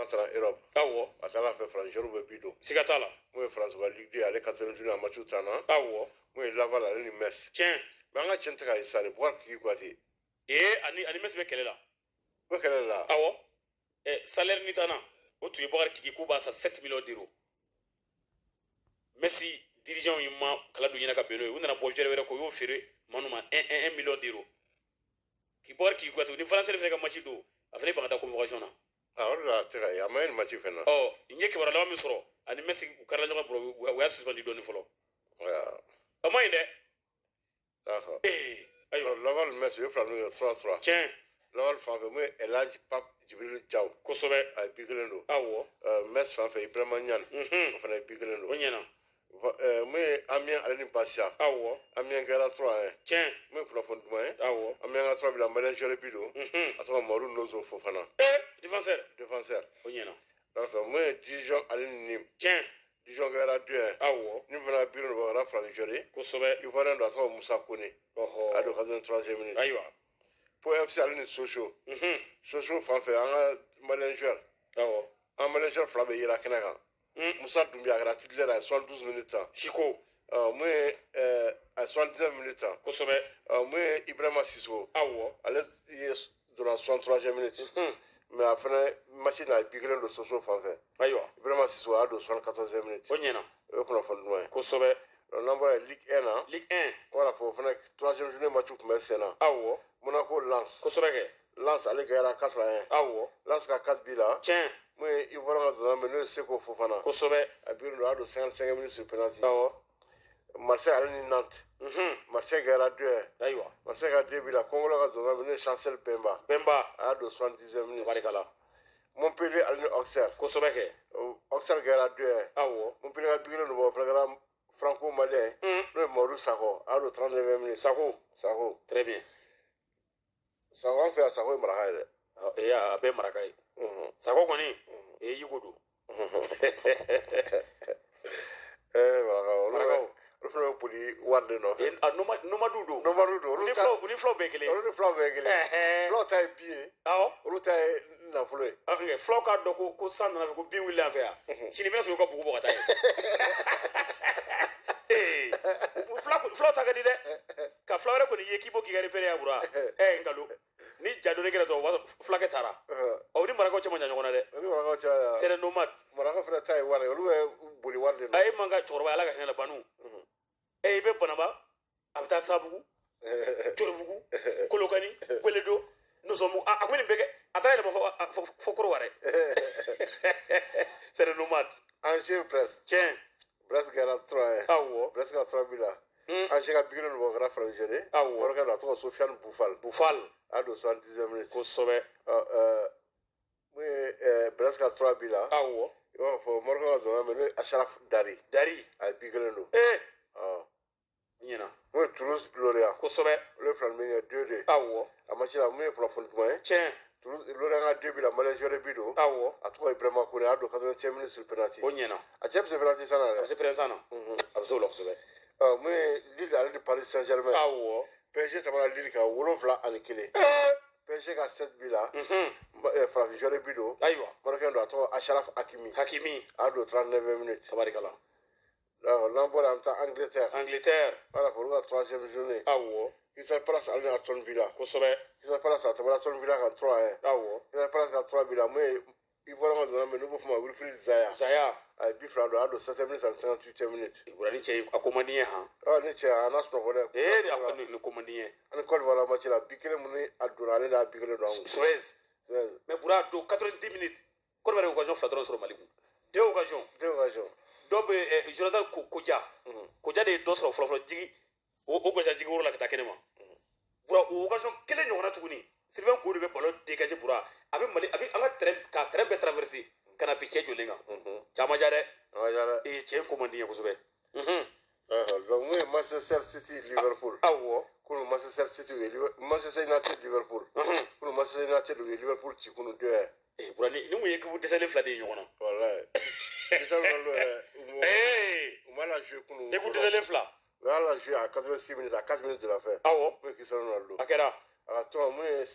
An ka taa Europe. Awɔ. A taara fɛ, France bɛ bi don. Siga t'a la. Mun ye France ka Ligue 2, ale quatrième journée, a match tan na. Mun ye Laval ale ni Metz. Mais an ka cɛn tɛ ka ye sa de, Boubacar Kiki Kouyaté. Ee, ani Metz bɛ kɛlɛ la. O bɛ kɛlɛ la. Awɔ, ɛ, Salernitana o tun ye Boubacar Kiki k'u b'a san 7 millions d'euros. Metz dirigeant yi ma kala don ɲɛna ka bɛn n'o ye, u nana bɔ joueur wɛrɛ kɔ, u y'o feere Manu ma 1 million d'euros. K'i Boubacar Kiki Kouyaté ni Valenciennes fɛnɛ ka match don, a fɛnɛ ban ka taa convocation na. Ah, o de la a tɛ ka ye, a ma ye nin match fɛn na. Ɔ, n ye kibaruya laban min sɔrɔ, ani Metz u karila ɲɔgɔn bolo, u y'a suspendu dɔɔni fɔlɔ. A ma ɲi dɛ. D'accord. Ee, ayiwa. Laval Metz, u ye fila min kɛ, 3-3. Laval fan fɛ, mun ye El Hadj Pape Djibril Diaw. A ye bi kelen don. Metz fan fɛ, Ibrahima Niane. O fana ye bi kelen O don. ɲɛna. Mun ye Amiens ale ni Bastia. Amiens kɛra 3-1. Mun ye kunnafoni duman ye? Amiens ka 3 bila, Malien joueur bi don. A tɔgɔ Mamadu Nozo Fofana. Ee, défenseur. Défenseur. O ɲɛna. Donc mun ye Dijon ale ni Nîmes. Dijon kɛra 2-1. Nîmes fana bi don, o kɛra Fila joueur ye. Ivoirien don, a tɔgɔ Moussa Kone. A don 83e minute. Pau FC ale ni Sochaux. Sochaux fan fɛ, an ka Malien joueur. An Malien joueur fila bɛ yera kɛnɛ kan. Moussa Doumbia, a kɛra titulaire, a ye 72 minutes ta. Siko. Mun ye a ye 79 minutes ta. Mun ye Ibrahima Sissoko. Ale ye donna 63e minute. Mais a fana match na, a ye bi kelen don Sochaux fan fɛ. Ibrahima Sissoko, a y'a don 74e minute. O ɲɛna. O ye kunnafoni duman ye. Donc n'an bɔra yen, Ligue 1 na. Ligue 1. Voilà, fɔ o fana troisième journée match tun bɛ sen na. Monaco Lens. Kosɛbɛ kɛ. Lens ale gagné 4-1. Lens ka 4 bi la. Mun ye Ivoirien ka zana bɛ, n'o ye Seko Fofana. A bi don, a y'a don 55 minutes sur penalty. Marseille ale ni Nantes. Marseille gagné 2-1. Marseille ka 2 bi la, Congolais ka zana bɛ, n'o ye Chancel Bemba. Bɛnba. A y'a don 70e minute. Tabarikala. Montpellier ale ni Auxerre. Kosɛbɛ kɛ. Auxerre gagné 2-1. Montpellier ka bi kelen don, o fana kɛra franco-malien. N'o ye Mamadou Sakho, a y'a don 39 minutes. Sako. Sakho. Très bien. Sakho, an fɛ yan, Sakho ye maraka ye dɛ. Ee, a bɛɛ maraka ye. Sako kɔni, ee, yiko don. Ee, maraka olu Marakaw. Olu fana bɛ boli wari de nɔfɛ. Ee, a nomade don. Nomade don. U Olu ni ta filaw, u ni filaw bɛɛ kelen. Olu ni filaw bɛɛ ye kelen. Filaw ta ye bin ye. Olu ta ye nafolo ye. Ah, ok, filaw k'a dɔn ko san nana fɛ, ko bin wulila an fɛ yan. Sini bɛna sɔrɔ u ka bugu bɔ ka taa ye. Ee, filaw ta ka di dɛ. Ka fila wɛrɛ kɔni ye k'i b'o k'i ka repère ya bura. Ɛ, nkalon. Ni ja dɔ kɛra dɔrɔn, o b'a sɔrɔ fulakɛ taara. Ɔ, ni marakaw cɛ ma jan ɲɔgɔn na dɛ. Olu ni marakaw cɛ ya. C'est des nomades. Marakaw fana ta ye wari ye, olu bɛ boli wari de A nɔfɛ. ye man ka cɛkɔrɔba, Ala ka hinɛ la, Banu. Ɛ, i bɛ Banaba, a bɛ taa Sabugu, Coribugu, Kolokani, Gweledo, Nusɔnbugu. A kun bɛ nin bɛɛ kɛ. A taara yɛlɛma fo Kɔrɔwari. C'est des nomades. Angers Brest. Brest kɛra 3-1. Brest ka 3 bi la. Angers ka bi kelen don, o kɛra Farafinjɛ ye. Marocain don, a tɔgɔ Sofiane Boufal. Boufal. A don 70e minute. Mun ye Brest ka 3 bi la. I b'a fɔ Marocain ka zana bɛ, n'o ye Achraf Dari. Dari. A ye bi kelen don. Ee. Ɲɛna. Mun ye Toulouse Lorient. Olu ye fila min kɛ, 2-2. A match la, mun ye kunnafoni duman ye? Toulouse Lorient ka 2 bi la, Malien joueur bi don. A tɔgɔ Ibrahima Kone, a y'a don 81 minutes sur penalty. O ɲɛna. A cɛ bɛ se penalty san na A bɛ dɛ. se pɛrɛntan na. A bɛ se o la kosɛbɛ. Ɔ, mun ye Lille ale ni Paris Saint-Germain. PSG tɛmɛna Lille kan 7-1. PSG ka 7 bi la. Farafin joueur bi don. Marocain don, a tɔgɔ Achraf Hakimi. Hakimi. A y'a don 39 minutes. Tabarikala. D'accord, n'an bɔra, an bɛ taa Angleterre. Angleterre. Voilà, olu ka troisième journée. Crystal Palace ale ni Aston Villa. Crystal Palace a tɛmɛna Aston Villa kan 3-1. Crystal Palace ka 3 bi la, mun ye Ivoirien ka zana bɛ, n'u b'o fɔ ma Wilfried Zaha. Zaha. A ye bi fila don, a y'a don 7 minutes ani 58 minutes. Ibura, ni cɛ a ko man di n ye han. Ɔ, ni cɛ a n'a sunɔgɔ dɛ. Ee, a ko nin ko man di n ye. Ani Côte d'Ivoire match la, bi kelen mun ni a donna, ale de y'a bi kelen don an kun. Suez. Suez. Mais Bura don 90 minutes. Côte d'Ivoire ye occasion fila dɔrɔn sɔrɔ Mali kun. Deux occasions. Deux occasions. Dɔ bɛ Jonathan Kodja. Kodja de ye dɔ sɔrɔ fɔlɔ fɔlɔ, jigi o gosira jigi woro la ka taa kɛnɛ ma. Bura, o occasion kelen ɲɔgɔnna tuguni. Sylvain Go de bɛ ballon dégager, Bura. A bɛ Mali, a bɛ an ka terrain ka terrain bɛɛ traverser ka na bin cɛ jɔlen kan. Caman ja dɛ. A ma ja dɛ. Ee, cɛ in ko man di n ye kosɛbɛ. D'accord, donc mun ye Manchester City Liverpool. Kunu Manchester City u ye Manchester United Liverpool. Kunu Manchester United u ye Liverpool ci kunu 2-1. Ee, Bura, ni mun ye équipe dɛsɛlen fila de ye ɲɔgɔn na. Wallahi. Cristiano Ronaldo yɛrɛ Ee, u ma la jouer kunu. équipe dɛsɛlen fila. U y'a la jouer à 86 minutes, à 4 minutes de la fin. Mun ye Cristiano Ronaldo. A kɛra. A ka tɔn mun ye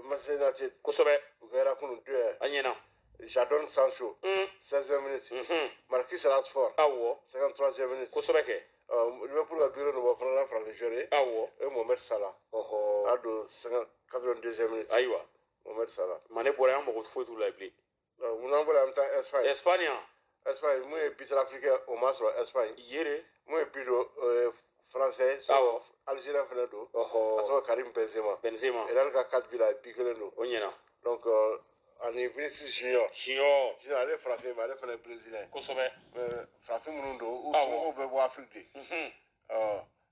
Manchester United. U kɛra kunu 2-1. A ɲɛna. Jadon Sancho, 16e minute. Marcus Rashford, 53e minute. Kosɛbɛ kɛ. Liverpool ka but nɔ bɔ fana farafin joueur ye. O ye Mohamed Salah. A don 82e minute. Ayiwa. Mohamed Salah. Mane bɔra yan, mɔgɔ foyi t'u la bilen. N'an bɔra, an bɛ taa Espagne. Espagne. Espagne, mun ye buteur africain o ma sɔrɔ Espagne. Yere. Mun ye but don, français. Awɔ. Algérien fana don. A sɔrɔ Karim Benzema. Benzema. Real ka 4 buts la, but kelen don. O ɲɛna. Donc ani Vinicius Junior. Junior. Junior, ale ye farafin mais ale fana ye brésilien. Kosɛbɛ. Farafin minnu don, u somɔgɔw bɛɛ bɔ Afrique de. N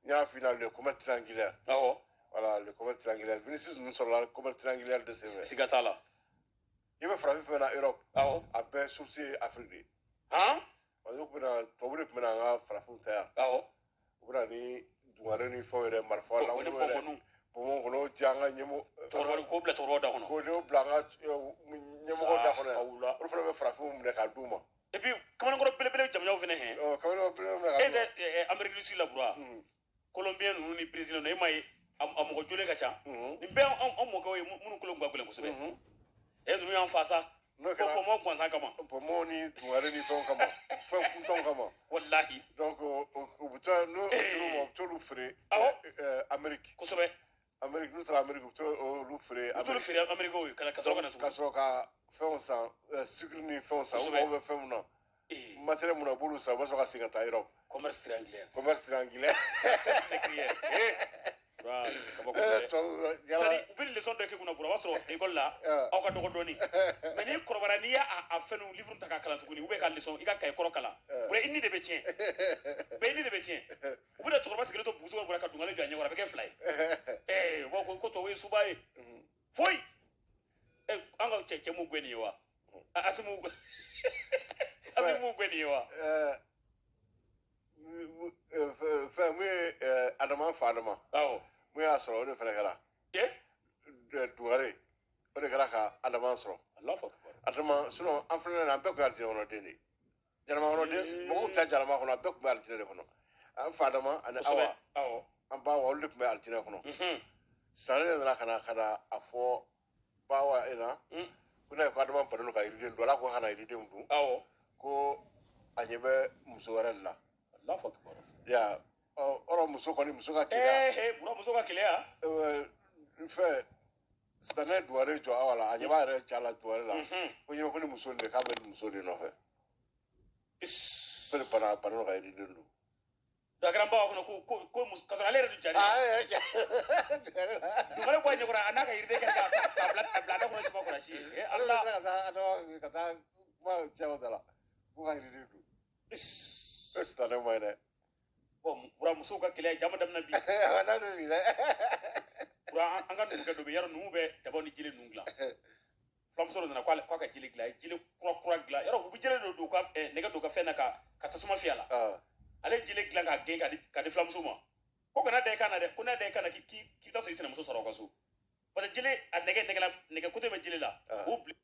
y'a f'i ɲɛna, le commerce triangulaire. Voilà, le commerce triangulaire. Vinicius ninnu sɔrɔla commerce triangulaire de senfɛ. Siga t'a la. I bɛ farafin fɛn na Europe. A bɛɛ source ye Afrique de ye. Han. Parce que u tun bɛ na, tubabu de tun bɛ na an ka farafinw ta yan. U bɛ na ni dungare ni fɛnw yɛrɛ, marifa O ni lankolon yɛrɛ. bɔnbɔnniw. Bɔnbɔn kɔnɔ, di an ka ɲɛmɔgɔ. Cɛkɔrɔba k'o bila cɛkɔrɔbaw da kɔnɔ. K'o bila an ka ɲɛmɔgɔw da kɔnɔ yan. Awula. Olu fana bɛ farafinw minɛ k'a d'u ma. Et puis kamalenkɔrɔ belebele jamujaw fana hɛn. Kamalenkɔrɔ belebele minɛ k'a E d'u ma. tɛ Amérique du Sud la Bura. Colombien ninnu ni Brésil ninnu, e m'a ye a mɔgɔ jolen ka ca. Nin bɛɛ an mɔkɛw ye minnu kolo kun ka gɛlɛn kosɛbɛ. E ninnu y'an fa sa. N'o Ko kɛra bɔnbɔn gansan kama. bɔnbɔn ni dungare ni fɛnw kama, fɛn kuntanw kama. Walahi. Donc u bɛ taa n'o dir'u ma, u bɛ t'olu feere. Amérique. Kosɛbɛ. Amérique, n'u taara Amérique, u bɛ t'olu feere. U t'olu feere Amérique ye ka sɔrɔ ka na Ka tuguni. sɔrɔ ka fɛnw san, sucre ni fɛnw san. U Kosɛbɛ. mago bɛ fɛn mun na, matériel mun na, u b'olu san, u bɛ sɔrɔ ka segin ka taa Europe. Commerce triangulaire. Commerce triangulaire. Négrière. Bura kabako dɛ. Tubabu C'est-à-dire u bɛ leçon dɔ kɛ kunna Bura, o b'a sɔrɔ école la aw ka dɔgɔ dɔɔni. Mais n'i kɔrɔbayara, n'i y'a a fɛn ninnu livre ta k'a kalan tuguni, ou bien ka leçon i ka cahier kɔrɔ kalan. Bura, i ni de bɛ tiɲɛ. Bɛɛ i ni de bɛ tiɲɛ. U bɛna cɛkɔrɔba sigilen to buguso kɔnɔ Bura, ka dungalen jɔ a ɲɛkɔrɔ, a bɛ kɛ fila ye. U b'a fɔ ko tubabu ye suba ye. Foyi. An ka cɛ m'u gɛn nin ye wa? Asimu Asimu m'u gɛn nin ye wa? Fɛn mun ye Adama fa Adama. Mun y'a sɔrɔ, o de fana kɛra. Dugare o de kɛra ka Adama sɔrɔ. Allahu akbar. Adama, sinon an filɛ nin ye, an bɛɛ tun ye alijinɛ kɔnɔ den de ye. Jalama kɔnɔ den mɔgɔw tɛ jalama kɔnɔ, a bɛɛ tun bɛ alijinɛ de kɔnɔ. An fa Adama ani Kosɛbɛ. Awa. An ba Awa, olu de tun bɛ alijinɛ kɔnɔ. Sisan ne nana ka na a fɔ ba Awa ɲɛna ko ne ko Adama bannen don ka yiriden dun, Ala ko kana yiriden dun. Ko a ɲɛ bɛ muso wɛrɛ de la. Allahu akbar. Ya ɔ muso kɔni, muso ka keleya. Bura, muso ka keleya. Fɛn sitanɛ duware jɔ Awa la, a ɲɛ b'a yɛrɛ ja la duware la. Ko ɲɛ bɛ ko ni muso nin de, k'a bɛ muso de nɔfɛ. Ko de bana bannen don ka yiriden dun. A kɛra n baw kɔnɔ ko muso ka sɔrɔ ale yɛrɛ dun jalen. Dugare bɔ a ɲɛkɔrɔ, a n'a ka yiriden kɛ k'a bila a bila a da kɔnɔ sima kɔrɔ si ye. Ale Ala. ka taa Adama ka taa kuma cɛw da la ko ka yiriden dun. E sitanɛ ma ye dɛ. Bon Bura, musow ka keleya jama daminɛ bi. A n'a de bi dɛ. Bura, an ka numukɛ dɔ bɛ yen, yarɔ numu bɛ daba ni jele ninnu dilan. Fulamuso dɔ nana k'a ka jele dilan, a ye jele kura kura dilan. Yarɔ u bɛ jele dɔ don u ka nɛgɛ don u ka fɛn na ka tasuma fiyɛ a la. Ale ye jele dilan k'a gen k'a di fulamuso ma. Ko kana da i kan na dɛ, ko n'a da i kan na k'i bɛ taa sɔrɔ i sinamuso sɔrɔ aw ka so. Parce que jele a nɛgɛ nɛgɛ la nɛgɛ kote bɛ jele la. O bila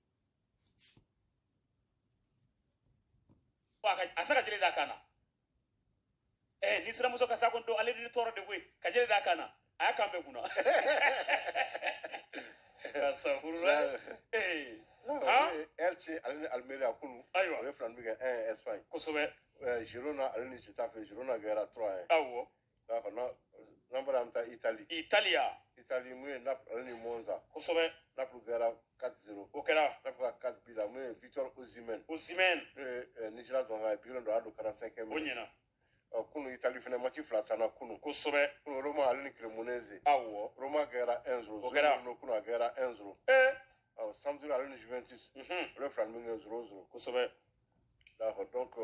a ka a tila ka jele d'a kan na. Ni sinamuso ka sako don ale ni tɔɔrɔ de koyi ka jele d'a kan na, a y'a kan bɛɛ kunna. Astagfirullah. Han? Elche ale ni Almeria kunu. Ayiwa. O ye fila min kɛ 1 Espagne. Kosɛbɛ. Girona ale ni Getafe, Girona gɛra 3-1. D'accord, n'an bɔra an bɛ taa Italie. Italia. Italie, mun ye Naples ale ni Monza. Kosɛbɛ. Naples gɛra 4-0. O kɛra. Naples ka 4 buts la, mun ye Victor Osimhen. Osimhen. N'o ye Nigeria dɔn ka bi don a don 45 O minutes. ɲɛna. Kunu Italie fana match fila tanna kunu. Kosɛbɛ. Kunu Roma ale ni Cremonese. Roma gɛra 1-0. O kɛra. Kunu a gɛra 1-0. Sampdoria ale ni Juventus. Olu ye fila min kɛ 0-0. Kosɛbɛ. D'accord, donc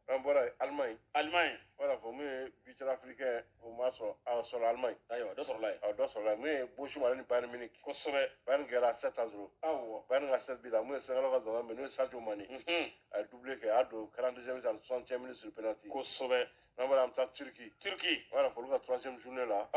n'an bɔra yen, Allemagne. Allemagne. Voilà, fɔ mun ye buteur africain o ma sɔrɔ, a sɔrɔ Allemagne. Ayiwa, dɔ sɔrɔla yen. A dɔ sɔrɔla yen, mun ye Bochum ale ni Bayern Munich. Kosɛbɛ. Bayern gɛra 7-0. Bayern ka 7 buts la, mun ye Sénégal ka zɔnna mais n'o ye Sadio Mané. A ye doublé kɛ, a y'a don 42e minute ani 60e minute sur penalty. Kosɛbɛ. N'an bɔra an bɛ taa Turquie. Turquie. Voilà, fɔ olu ka troisième journée la.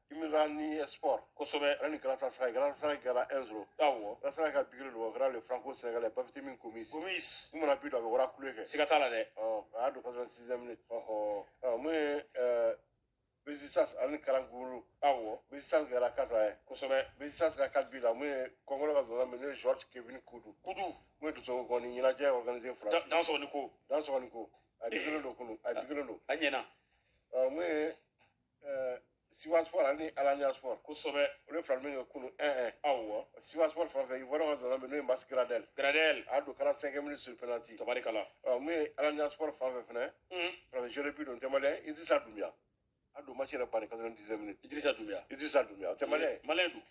Ümraniye Sport. Kosɛbɛ. Ale ni Galatasaray, Galatasaray gɛra 1-0. Galatasaray ka but kelen don, o kɛra le franco-sénégalais Bafétimbi Gomis. Gomis. Mun mana but don, a bɛ wara kule kɛ. Siga t'a la dɛ. A y'a don 86e minute. Mun ye Besiktas ale ni Karagümrük. Besiktas gɛra 4-1. Kosɛbɛ. Besiktas ka 4 buts la, mun ye Kɔngɔlɔ ka zɔnna mais n'o ye George Kevin Kudu. Kudu. Mun ye Dusoko kɔni ɲɛnajɛ organisé Faransi. Dan sɔgɔ ni ko. Dan sɔgɔ ni ko. A bi kelen don kunun, a bi kelen don. A ɲɛna. Mun ye Siwa Sport ale ni Alania Sport. Olu ye fila min kɛ kunun 1-1. Siwa Sport fan fɛ, Ivoirien ka zɔnzɔn bɛ n'o ye Mas Gradel. Gradel. A y'a don 45 minutes sur penalty. Tabarikala. Mun ye Alania Sport fan fɛ fɛnɛ, farafin jeu de but don, tɛ malien, Idrissa Doumbia. A don match yɛrɛ banni 90 minutes. Idrissa Doumbia. Idrissa Doumbia, o tɛ malien ye. Malien don.